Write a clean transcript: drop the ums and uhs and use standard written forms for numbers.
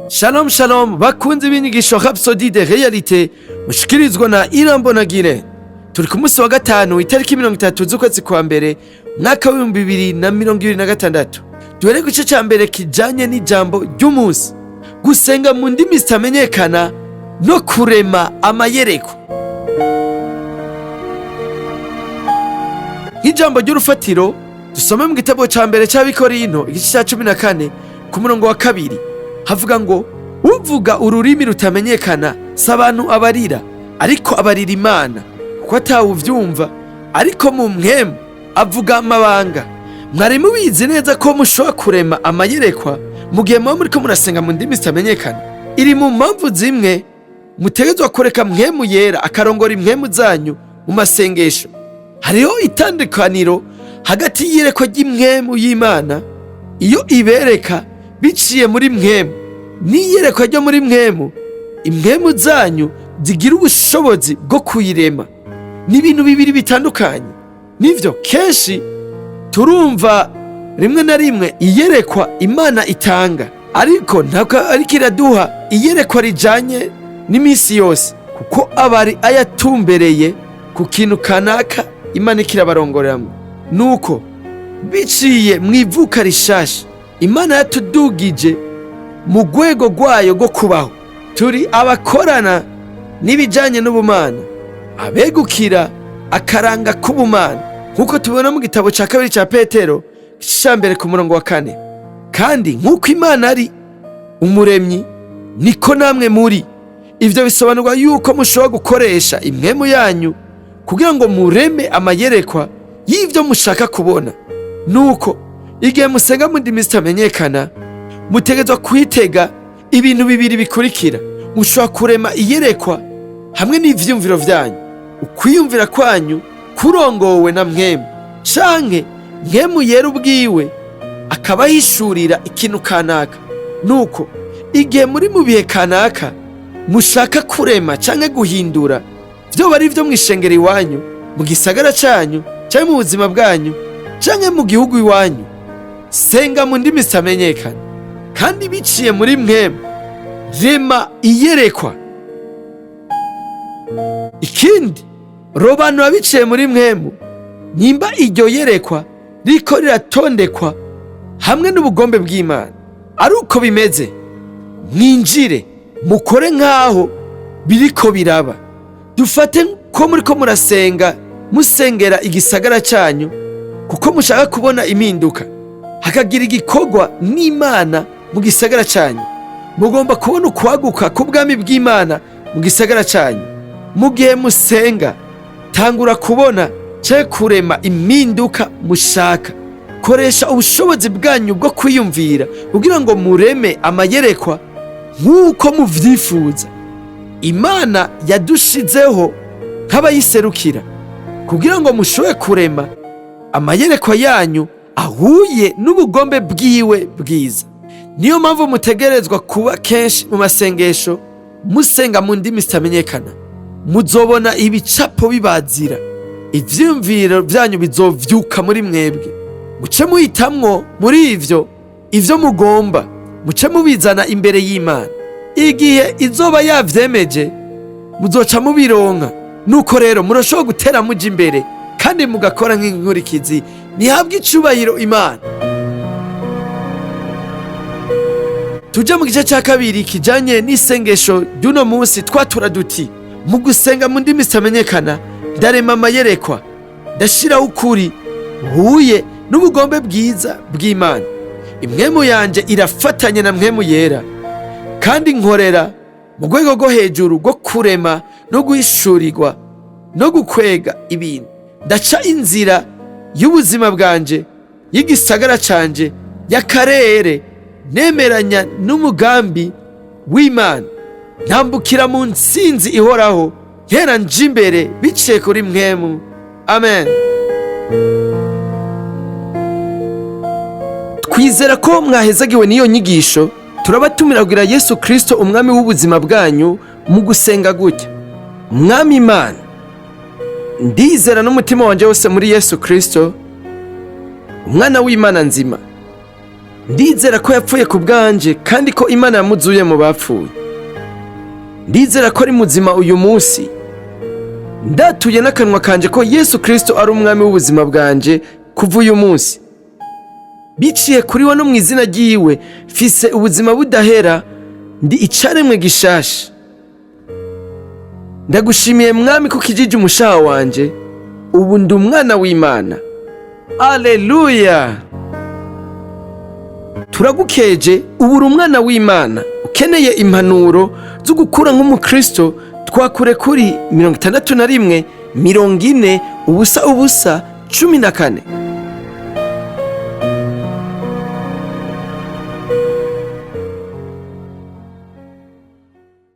Shalom shalom, bakunzi b'inyigisho Rhapsodie de Réalité mushikirizwa na Irambonagire. Turi ku munsi wa gatanu, itariki 30 z'ukwezi kwa mbere, mwaka w'2026. Duhere ku gice ca mbere kijanye n'ijambo ry'umunsi: gusenga mu ndimi zitamenyekana no kurema amayereko. Nk'ijambo ry'urufatiro, dusome mu gitabo ca mbere c'Abikorinto, igice ca 14, ku murongo wa 2. Havuga ngo: "Uvuga ururimi rutamenyekana si abantu abarira, ariko abarira Imana, kuko atawuvyumva, ariko mu mpwemu avuga amabanga." Mwari mubizi neza ko mushobora kurema amayerekwa mu gihe muba muriko murasenga mu ndimi zitamenyekana? Iri mu mpamvu zimwe mutegerezwa kureka Mpwemu Yera akarongora impwemu zanyu mu masengesho. Hariho itandukaniro hagati y'iyerekwa ry'impwemu y'Imana iyo ibereka biciye muri mpwemu n'iyerekwa ryo muri mpwemu impwemu zanyu zigira ubushobozi bwo kuyirema. Ni ibintu bibiri bitandukanye. Nivyo, kenshi turumva rimwe na rimwe iyerekwa Imana itanga, ariko ntabwo ariko iraduha iyerekwa rijanye n'iminsi yose, kuko aba ari ayatumbereye ku kintu kanaka Imana ikirabarongoreramwo. Nuko biciye mu ivuka rishasha, Imana yatudugije mu rwego rwayo rwo kubaho. Turi abakorana n'ibijanye n'ubumana, abegukira akaranga k'ubumana, nk'uko tubona mu gitabo ca kabiri ca Petero, igice mbere, ku murongo wa 4. "Kandi nk'uko Imana ari umuremyi, niko namwe muri." Ivyo bisobanurwa yuko mushobora gukoresha impwemu yanyu kugira ngo mureme amayerekwa y'ivyo mushaka kubona. Nuko igihe musenga mu ndimi zitamenyekana, mutegerezwa kwitega ibintu bibiri bikurikira: mushobora kurema iyerekwa hamwe n'ivyiyumviro vyanyu, ukwiyumvira kwanyu kurongowe na Mpwemu, canke Mpwemu Yera ubwiwe akabahishurira ikintu kanaka. Nuko igihe muri mu bihe kanaka mushaka kurema canke guhindura, vyoba ari ivyo mw'ishengero iwanyu, mu gisagara canyu, canke mu buzima bwanyu, canke mu gihugu iwanyu, senga mu ndimi zitamenyekana, kandi biciye muri mwemu rema iyerekwa. Ikindi, robanura biciye muri mwemu nimba iryo yerekwa riko riratondekwa hamwe n'ubugombe bw'Imana. Ari uko bimeze, mwinjire mukore nk'aho biriko biraba. Dufate ko muriko murasenga, musengera igisagara cyanyu, kuko mushaka kubona impinduka, hakagira igikorwa n'Imana mu gisagara cyanyu. Mugomba kubona ukwaguka k'ubwami bw'Imana mu gisagara cyanyu. Mu gihe musenga, tangura kubona cyangwa kurema impinduka mushaka. Koresha ubushobozi bwanyu bwo kwiyumvira kugira ngo mureme amayerekwa nk'uko muvyifuza. Imana yadushizeho nk'abayiserukira kugira ngo mushobore kurema amayerekwa yanyu ahuye n'ubugombe bwiwe bwiza. Niyo mpamvu mutegerezwa kuba kenshi mu masengesho, musenga mu ndimi zitamenyekana. Muzobona ibicapo bibazira, ivyiyumviro vyanyu bizovyuka muri mwebwe, muce muhitamwo muri ivyo ivyo mugomba, muce mubizana imbere y'Imana. Igihe izoba yavyemeje, muzoca mubironka. Nuko rero murashobora gutera muja imbere kandi mugakora nk'inkurikizi. Nihabwe icubahiro Imana. Tuje mu gice cya kabiri kijanye n'isengesho ry'uno munsi. Twatura duti: "Mu gusenga mu ndimi zitamenyekana, ndarema amayerekwa, ndashiraho ukuri huye n'ubugombe bwiza bw'Imana. Impwemu yanje irafatanya na Mpwemu Yera, kandi nkorera mu rwego rwo hejuru rwo kurema no guhishurirwa no gukwega ibintu. Ndaca inzira y'ubuzima bwanje, y'igisagara canje, y'akarere, nemeranya n'umugambi w'Imana. Ntambukira mu ntsinzi ihoraho, ntera nje imbere biciye kuri Mpwemu." Amen. Twizera ko mwahezagiwe n'iyo nyigisho. Turabatumira kugira Yesu Kristo umwami w'ubuzima bwanyu mu gusenga gutya: "Mwami Imana, ndizera n'umutima wanjye wose muri Yesu Kristo. Umwana w'Imana nzima. Ndizera ko yapfuye ku bwanje kandi ko Imana yamuzuye mu bapfuye. Ndizera ko ari muzima uyu munsi. Ndatuye n'akanwa kanje ko Yesu Kristo ari umwami w'ubuzima bwanje kuva uyu munsi. Biciye kuri we no mu izina ryiwe, mfise ubuzima budahera, ndi icaremwe gishasha. Ndagushimiye Mwami ko ukijije umushaha wanje, ubu ndi umwana w'Imana. Aleluya! Turagukeje, ubu uri umwana w'Imana. Ukeneye impanuro zo gukura nk'umukristo, twakure kuri 61 40 00 14.